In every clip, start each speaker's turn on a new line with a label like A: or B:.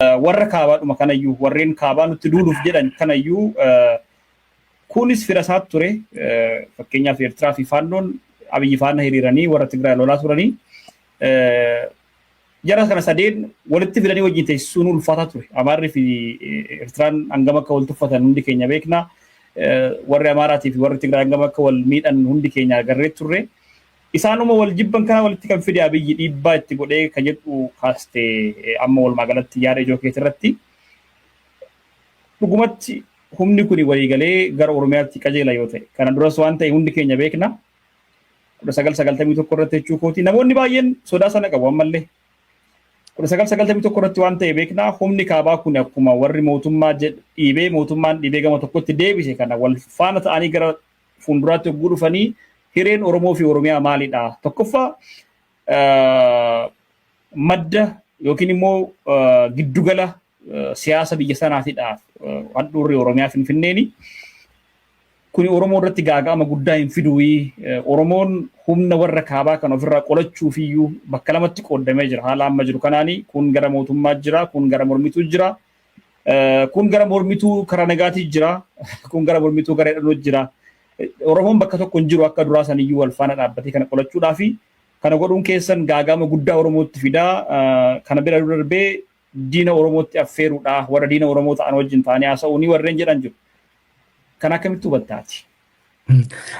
A: Warra kaabaadhuma kanayyuu, warreen kaabaa nutti duuluuf jedhan kanayyuu, kunis fira isaa ture. Fakkeenyaaf, Eertiraa fi Faannoon Abiyyi faana hiriiranii warra Tigraay lolaa turanii. Jara kana sadeen walitti fidanii wajjin teessisuun ulfaataa ture. Amaarri fi Eertiraan hangam akka wal tuffatan hundi keenya beekna. Warri Amaaraatii fi warri Tigraay hangam akka wal miidhan hundi keenya agarree turre. Isaanuma wal jibban kana walitti kan fide Abiyyi dhiibbaa itti godhee kan jedhu kaaste. Amma walumaa galatti yaada ijoo keetii irratti, dhugumatti humni kun waliigalee gara Oromiyaatti qajeela yoo ta'e, kana duras waan ta'e hundi keenya beekna. 1991 irratti jechuu kooti, namoonni baay'een sodaa sana qabu ammallee. 1991 irratti waan ta'e beekna. Humni kaabaa kun akkuma warri mootummaa dhiibee, mootummaan dhiibee gama tokkotti deebise kana wal faana ta'anii gara fuulduraatti yogguu dhufanii, hireen Oromoo fi Oromiyaa maalidha? Tokkoffaa, madda yookiin immoo giddugala siyaasa biyya sanaatiidhaaf handhuurri Oromiyaa Finfinneeni. Kuni Oromoo irratti gaaga'ama guddaa hin fiduuyi? Oromoon humna warra kaabaa kan ofirraa qolachuuf iyyuu bakka lamatti qooddamee jira. Haala amma jiru kanaani kun gara mootummaa jira, kun gara mormituu jira. Kun gara mormituu karaa nagaatii jira, kun gara mormituu gara hidhannoo jira. Oromoon bakka tokko hin jiru akka duraa saniyyuu wal faana dhaabbatee kana qolachuudhaafi. Kana godhuun keessan gaaga'ama guddaa Oromootti fidaa. Kana bira darbee diina Oromootti affeeruudha. Warra diina Oromoo ta'an wajjin ta'anii haasa'uuni warreen jedhan jiru. Kan akkamitti hubattaati?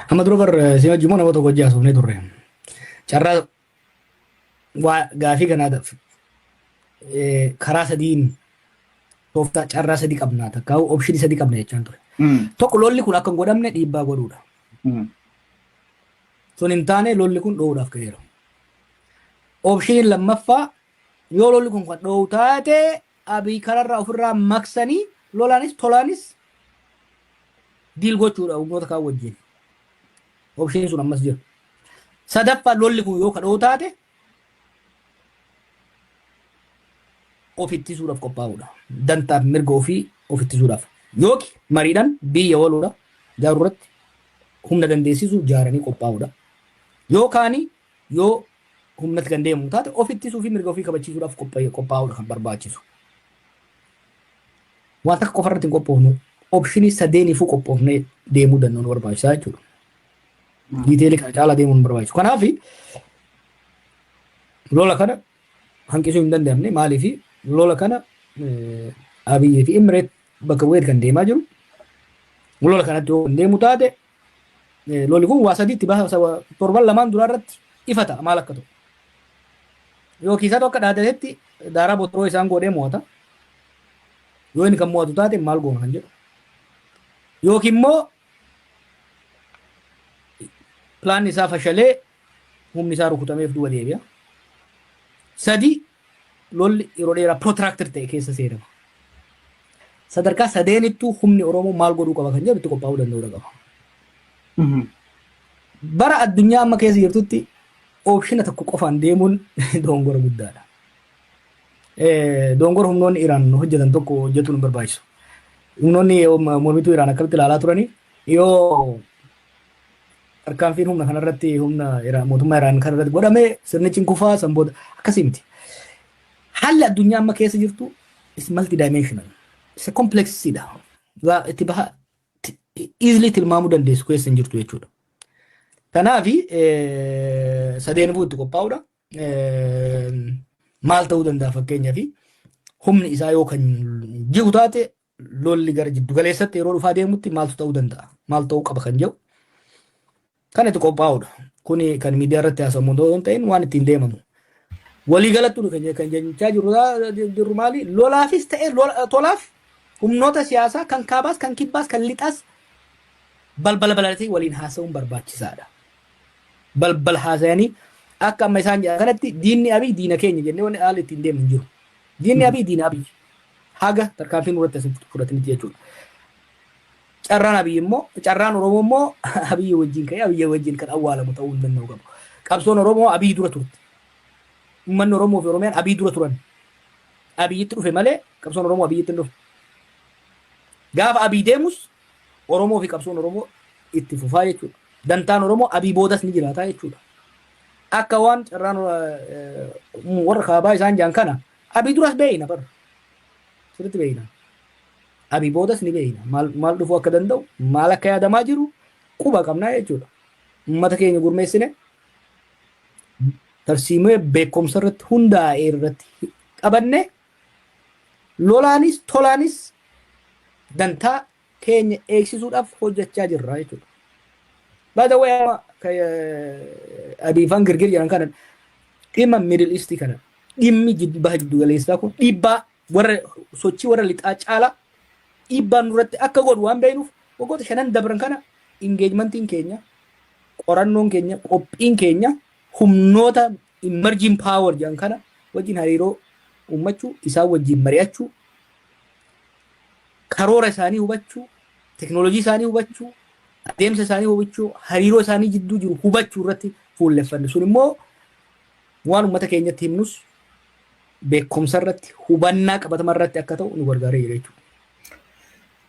B: Amma dura bar si wajjin immoo nama tokko hojii haasofnee turre. Carraa waa gaafii kanaadhaaf karaa sadiin, tooftaa carraa sadii qabnaa, takka option sadii qabna jechaan ture. Tokko, lolli kun akka hin godhamne dhiibbaa godhuudha. Sun hin taane, lolli kun dho'uudhaaf ka'eera. Optioniin lammaffaa, yoo lolli kun kan dho'u taate, Abiy kararraa ofirraa maqsanii lolaanis tolaanis deal gochuudha humnoota kaan wajjin. Optioniin sun ammas jira. Sadaffaa, lolli kun yoo ka dho'u taate, of ittisuudhaaf qophaa'uudha. Dantaaf mirga ofii of ittisuudhaaf. Yookiin mariidhaan biyya waloodha jaaruu irratti humna dandeessisu jaaranii qophaa'uudha. Yookaan yoo humnatti kan deemu taate, of ittisuu fi mirga ofii kabachiisuudhaaf qophaa'uudha kan barbaachisu. Waan takka qofa irratti hin qophoofnu, option sadeeniifuu qophoofnee deemuu danda'u nu barbaachisaa jechuudha. Detail kana caalaa deemuun nu barbaachisu. Kanaaf lola kana hanqisuu hin danda'amne. Maaliif lola kana Abiyyii fi Imireet bakka bu'eet kan deemaa jiru. Lola kanatti yoo kan deemu taate, lolli kun waa sadiitti baha. Torban lamaan duraa irratti ifa ta'a maal akka ta'u. Yookiin isa tokko dhaadatetti daaraa botoroo isaan godhee mo'ata. Yoo inni kan mo'atu taate, maal goona kan jedhu. Yookiin immoo planni isaa fashalee humni isaa rukutameef duuba deebi'a. Sadi, lolli yeroo dheeraa protracted ta'e keessa seenama. Sadarkaa sadeenittuu humni Oromoo maal godhuu qaba kan jedhu itti qophaa'uu danda'uu qaba. Bara addunyaa amma keessa jirtutti option tokko qofaan deemuun dogongora guddaadha. Dogongora humnoonni Iraan hojjetan tokko hojjetuun hin barbaachisu. Humnoonni mormituu Iraan akkamitti ilaalaa turanii, yoo tarkaanfiin humna kanarratti, humna mootummaa Iraan kanarratti godhame, sirnichi hin kufaa san booda, akkasii miti. Haalli addunyaa amma keessa jirtu is multi dimensional. It's a complexity dha. Itti baha easily tilmaamuu dandeessu keessa hin jirtu jechuudha. Kanaaf sadeenifuu itti qophaa'uudha. Maal ta'uu danda'a? Fakkeenyaaf, humni isaa yoo kan jiru taate, lolli gara jiddu galeessatti yeroo dhufaa deemutti maaltu ta'uu danda'a? Maal ta'uu qaba kan jedhu kan itti qophaa'uudha. Kuni kan miidiyaa irratti haasamu otoo hin ta'in waan ittiin deemamu. Walii galattu kan jechaa jirru maali? Lolaafis ta'e tolaaf humnoota siyaasaa kan kaabaas, kan kibbaas, kan lixaas balbala balatee waliin haasa'uun barbaachisaadha. Balbala haasa'anii akka amma isaan jedhan kanatti diinni Abiy diina keenya jennee wanni haala ittiin deemnu hin jiru. Diinni Abiy diina Abiy. Haga tarkaanfii nurratti asii fudhatanitti jechuudha. Carraan Abiy immoo, carraan Oromoo immoo Abiy wajjin ka'ee Abiy wajjin kan awwaalamu ta'uu hin danda'u qabu. Qabsoon Oromoo Abiy dura turte. Uummanni Oromoo fi Oromiyaan Abiy dura turan. Abiyyitti dhufe malee qabsoon Oromoo Abiyyitti hin dhufe. Gaafa Abiy deemus Oromoo fi qabsoon Oromoo itti fufaa jechuudha. Dantaan Oromoo Abiy boodas ni jiraata jechuudha. Akka waan carraan warra kaabaa isaan jaan kana Abiy duras beeyna bara. Sirriitti beekna. Abii boodas ni beekna. Maal maal dhufuu akka danda'u, maal akka yaadamaa jiru quba qabnaa jechuudha. Uummata keenya gurmeessine, tarsiimee beekumsa irratti hundaa'e irratti qabanne, lolaanis tolaanis dantaa keenya eegsisuudhaaf hojjechaa jirra jechuudha. By the way, amma adiifaan girgir jedhan kana, dhimma Middle East kana, dhimmi baha jiddu galeessaa kun dhiibbaa warra sochii warra lixaa caalaa dhiibbaan nurratti akka godhu waan beeknuuf, waggoota 5n dabran kana engagementiin keenya, qorannoon keenya, qophiin keenya humnoota emerging power jedhan kana wajjin hariiroo uummachuu, isaan wajjin mari'achuu, karoora isaanii hubachuu, teknoolojii isaanii hubachuu, adeemsa isaanii hubachuu, hariiroo isaanii jidduu jiru hubachuu irratti fuulleffanne. Sun immoo waan uummata keenyatti himnus beekumsa irratti, hubannaa qabatama irratti akka ta'u nu gargaaree jira jechuudha.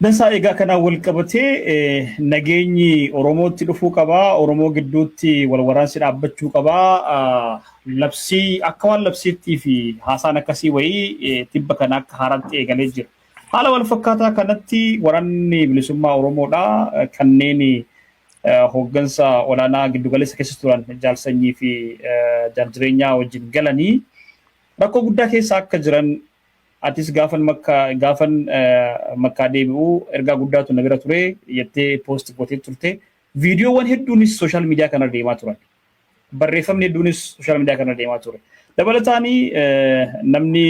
A: Dansaa, egaa kanaan wal qabatee nageenyi Oromootti dhufuu qabaa. Oromoo gidduutti wal waraansi dhaabbachuu qabaa. Labsii akka waan labsiittii fi haasaan akkasii wayii tibba kana akka haaraatti eegalee jira. Haala wal fakkaataa kanatti waraanni bilisummaa Oromoodhaa kanneen hooggansa olaanaa giddugaleessa keessa turan jaalsanyii fi jaal jireenyaa wajjin galanii rakkoo guddaa keessa akka jiran, atis gaafan makkaa deebi'uu ergaa guddaatu na bira ture jettee post gootee turte. Viidiyoowwan hedduunis social media kana deemaa turan. Barreeffamni hedduunis social media kana deemaa ture. Dabalataanii namni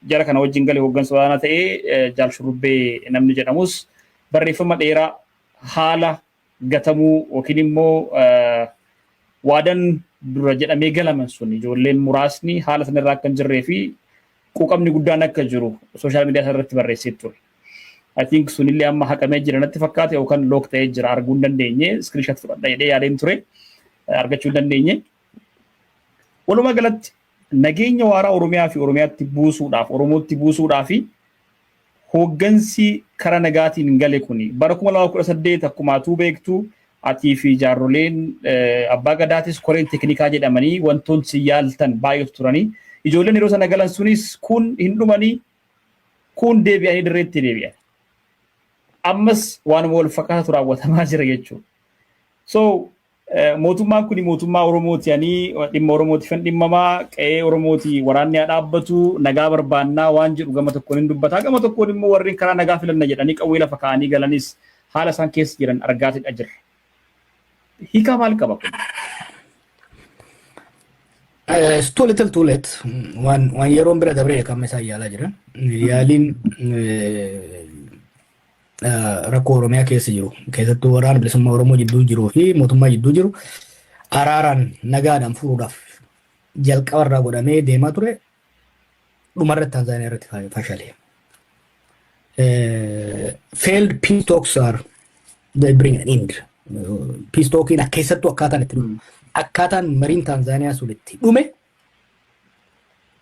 A: jara kana wajjin galee hooggansa olaanaa ta'ee Jaal Shurrubbee namni jedhamus barreeffama dheeraa haala gatamuu yookiin immoo waadan dura jedhamee galaman sun ijoolleen muraasni haala sanarraa akka hin jirree fi quuqamni guddaan akka jiru social media irratti barreessee ture. I think sunillee amma haqamee jira natti fakkaate yookaan lock ta'ee jira, arguu hin dandeenye. Screenshot fudhadha jedhee yaadeen ture, argachuu hin dandeenye. Walumaa galatti nageenya waaraa Oromiyaa fi Oromiyaatti buusuudhaaf, Oromootti buusuudhaaf, hooggansi kara nagaatiin gale kuni bara 2018 akkuma atuu beektu, atii fi jaarroleen abbaa gadaatis koreen teknikaa jedhamanii wantoonni si yaaltan baay'eetu turanii. Ijoolleen yeroo sana galan sunis kun hin dhumanii, kun deebi'anii dirreetti deebi'an. Ammas waanuma wal fakkaatatu raawwatamaa jira jechuudha. So mootummaan kun mootummaa Oromooti, ani dhimma Oromootiif hin dhimmamaa, qe'ee Oromooti waraanni haa dhaabbatu, nagaa barbaannaa waan jedhu gama tokkoon hin dubbataa, gama tokkoon immoo warreen karaa nagaa filanna jedhanii qawwee lafa kaa'anii galanis haala isaan keessa jiran argaatidha jirra. Hiikaa maal qaba kun?
B: It's too little too late. Waan yeroon bira dabree kan isaan yaalaa jiran. Yaaliin rakkoo Oromiyaa keessa jiru, keessattuu waraana bilisummaa Oromoo jidduu jiruu fi mootummaa jidduu jiru araaraan nagaadhaan furuudhaaf jalqabarraa godhamee deemaa ture dhumarratti Taanzaaniyaa irratti fashalee. Failed peace talks are, they bring an end. Peace talkiin keessattuu akkaataan itti dhume. Akkaataan mariin Taanzaaniyaa sun itti dhume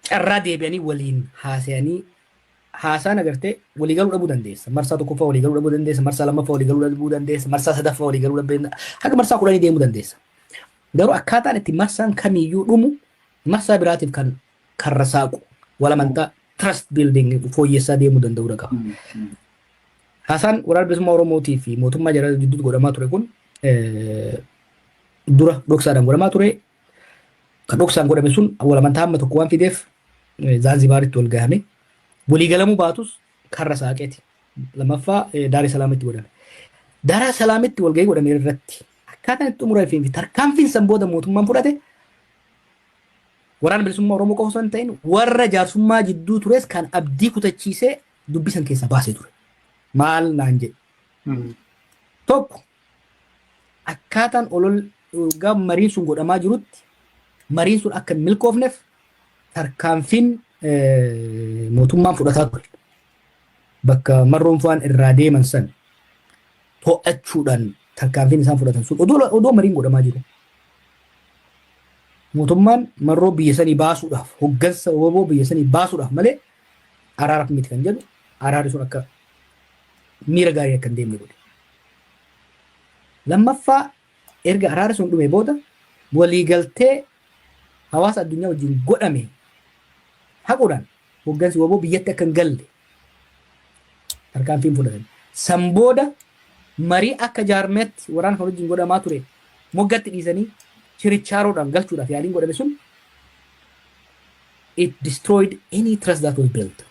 B: carraa deebi'anii waliin haasa'anii, haasaan agartee walii galuu dhabuu dandeessa. Marsaa tokkoffaa walii galuu dhabuu dandeessa. Marsaa lammaffaa walii galuu dhabuu dandeessa. Marsaa sadaffaa walii galuu dhabuu dandeessa. Haga marsaa 10 deemuu dandeessa. Garuu akkaataan itti marsaan kamiyyuu dhumu marsaa biraatiif kan karra saaqu, walamantaa, trust building fooyyessaa deemuu danda'uu qaba. Haasaan waraana bilisummaa Oromootii fi mootummaa jara gidduutti godhamaa ture kun dura dhoksaadhaan godhamaa ture. Kan dhoksaan godhame sun walamantaa hamma tokko waan fideef Zaanzibaaritti wal gahame. Waliigalamuu baatus karra saaqeeti. Lammaffaa Daar es Salaamitti godhame. Daar es Salaamitti walgahii godhame irratti akkaataan itti xumurame fi tarkaanfiin san booda mootummaan fudhate waraana bilisummaa Oromoo qofa osoo hin ta'in warra jaarsummaa jidduu tures kan abdii kutachiisee dubbisan keessaa baasee ture. Maal naan jedhe. Tokko, akkaataan olol gaafa mariin sun godhamaa jirutti mariin sun akka hin milkoofneef tarkaanfiin mootummaan fudhataa ture. Bakka marroon faan irraa deeman san to'achuudhaan tarkaanfiin isaan fudhatan sun odoo mariin godhamaa jiru. Mootummaan marroo biyya sanii baasuudhaaf, hoggansa WBO biyya sanii baasuudhaaf malee araaraaf miti kan jedhu, araarri sun akka miira gaarii akka hin deemne godhe. Lammaffaa, erga araarri sun dhume booda waliigaltee hawaasa addunyaa wajjin godhame haquudhaan hoggansi WBO biyyatti akka hin galle Tarkaanfiin fudhatan. San booda marii akka jaarmeetti waraana kan wajjin godhamaa ture moggatti dhiisanii chirichaaroodhaan galchuudhaaf yaaliin godhame sun it destroyed any trust that was built.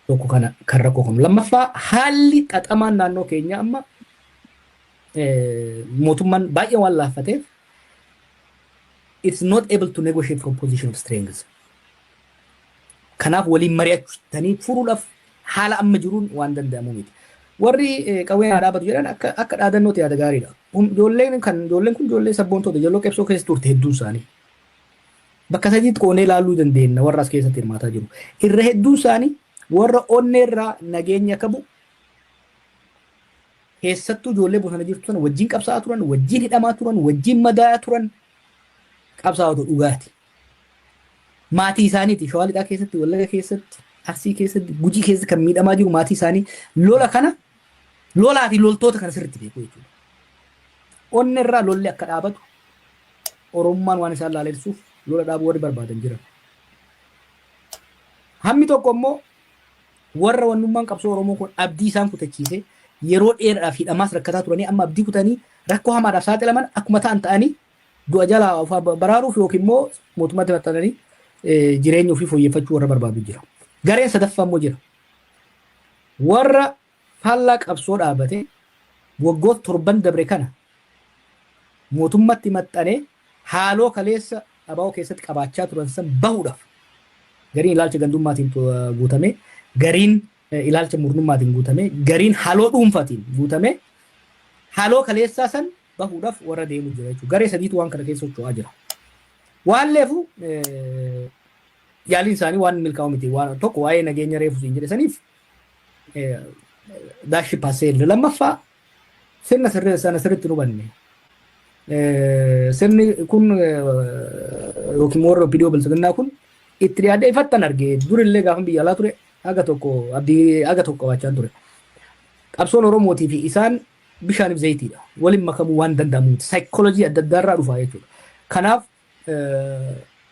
B: Tokko kana kan rakkoo kun. Lammaffaa, haalli xaxamaan naannoo keenyaa amma mootummaan baay'ee waan laaffateef it's not able to negotiate from position of strength. Kanaaf waliin mari'atanii furuudhaaf haala amma jiruun waan danda'amu miti. Warri qawwee haa dhaabatu jedhan akka dhaadannootti yaada gaariidha. Ijoolleen kun ijoollee sabboontoota, ijoollee qabsoo keessa turte hedduun isaanii. Bakka sadiitti qoonnee ilaaluu dandeenya warra as keessatti hirmaataa jiru. Irra hedduun isaanii warra onnee irraa nageenya qabu, keessattuu ijoollee bosona jirtu sana wajjin qabsaa'aa turan, wajjin hidhamaa turan, wajjin madaa'aa turan, qabsaa'ota dhugaati. Maatii isaaniiti Shawaa Lixaa keessatti, Wallaga keessatti, Arsii keessatti, Gujii keessatti kan miidhamaa jiru maatii isaanii lola kana, lolaa fi loltoota kana sirriitti beeku jechuudha. Onnee irraa lolli akka dhaabatu Oromummaan waan isaan laalessuuf lola dhaabuu warri barbaadan jiran. Hammi tokko immoo warra wannummaan qabsoo Oromoo kun abdii isaan kutachiise, yeroo dheeraadhaaf hidhamaas rakkataa turanii, amma abdii kutanii rakkoo hamaadhaaf saaxilaman, akkuma ta'an ta'anii du'a jalaa of baraaruuf yookiin immoo mootummaatti maxxananii jireenya ofii fooyyeffachuu warra barbaadu jira. Gareen sadaffaa immoo jira. Warra faallaa qabsoo dhaabate, waggoota 7n dabre kana mootummatti maxxanee haaloo kaleessa ABO keessatti qabaachaa turan san bahuudhaaf, gariin ilaalcha gandummaatiin guutame, gariin ilaalcha murnummaatiin guutame, gariin haaloo dhuunfaatiin guutame, haaloo kaleessaa san bahuudhaaf warra deemu jira jechuudha. Garee sadiitu waan kana keessa socho'aa jira. Waan leefu yaaliin isaanii waan milkaa'u miti. Waan tokko waa'ee nageenya reefu siin jedhe saniif daashi paasee. Lammaffaa, sirna sirrii sana sirriitti hin hubanne. Sirni kun yookiin warra OPDO bilisiginnaa kun itti dhiyaadhee ifattan arge. Durillee gaafa biyya alaa ture haga tokko abdii haga tokko qabaachaa ture. Qabsoon Oromootii fi isaan bishaaniif zayitiidha. Waliin makamuu waan danda'amu miti. Saayikoolojii adda addaa irraa dhufa jechuudha. Kanaaf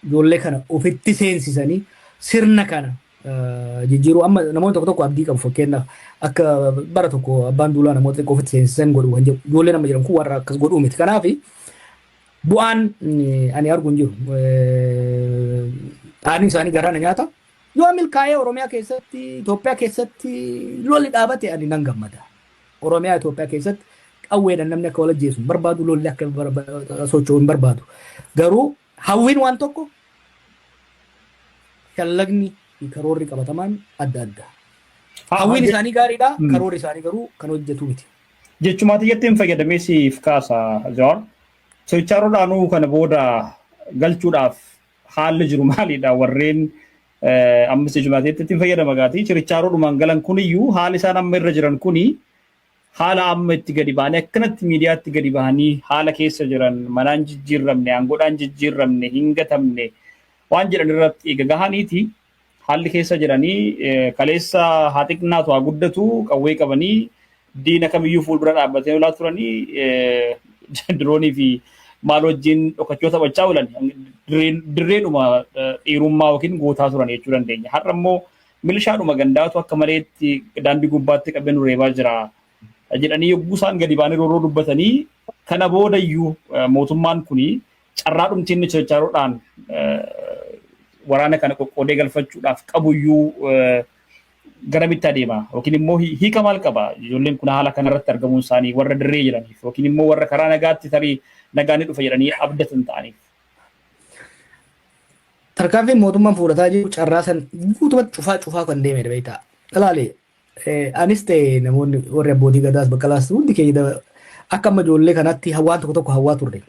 B: ijoollee kana ofitti seensisanii sirna kana jijjiiruu amma namoonni tokko tokko abdii qabu. Fakkeenyaaf, akka bara tokko abbaan duulaa namoota xiqqoo ofitti seensisan godhu kan jedhu, ijoolleen amma jiran kun warra akkas godhuu miti. Kanaaf bu'aan ani argu hin jiru. Xaaniin isaanii garaa na nyaata. Yoo milkaa'ee Oromiyaa keessatti, Itoophiyaa keessatti lolli dhaabate ani nan gammada. Oromiyaa, Itoophiyaa keessatti qawweedhaan namni akka wal ajjeesu hin barbaadu, lolli akka socho'u hin barbaadu. Garuu hawwiin waan tokko, shallagni fi karoorri qabatamaan adda adda. Hawwiin isaanii gaariidha, karoorri isaanii garuu kan hojjetu miti.
A: Jechumaati jetteen fayyadamee siif kaasa, Jawaar. Sochaaroodhaanuu kana booda galchuudhaaf haalli jiru maalidha? Warreen ammas jechumaati ittiin fayyadama gaati. Chirichaaroodhumaan galan kuniyyuu haalli isaan amma irra jiran kuni haala amma itti gadi ba'anii akkanatti miidiyaatti gadi bahanii haala keessa jiran, manaan jijjiirramne, aangoodhaan jijjiirramne, hin gatamne waan jedhan irratti eega gahaniiti, haalli keessa jiranii kaleessa haa xiqqaatu haa guddatu qawwee qabanii diina kamiyyuu fuuldura dhaabbatanii olaa turanii, diroonii fi maal wajjin dhokachoo taphachaa oolan, dirreedhuma dhiirummaa yookiin gootaa turan jechuu dandeenya. Har'a immoo milishaadhuma gandaatu akka maleetti daandii gubbaatti qabee nu reebaa jira jedhanii yogguu isaan gadi ba'anii rooroo dubbatanii, kana boodayyuu mootummaan kuni carraa dhumti inni chirchaaroodhaan waraana kana qoqqoodee galfachuudhaaf qabuyyuu garamitti adeema yookiin immoo hiika maal qaba ijoolleen kun haala kanarratti argamuun isaanii warra dirree jiraniif yookiin immoo warra karaa nagaatti tarii nagaan ni dhufa jedhanii abdatan ta'aniif?
B: Tarkaanfiin mootummaan fudhataa jiru carraa san guutumatti cufaa cufaa kan deemedha, beektaa. Ilaali, anis ta'e namoonni warri abbootii gadaas, baqqalaas, hundi keenya akka amma ijoollee kanatti waan tokko tokko hawwaa turre.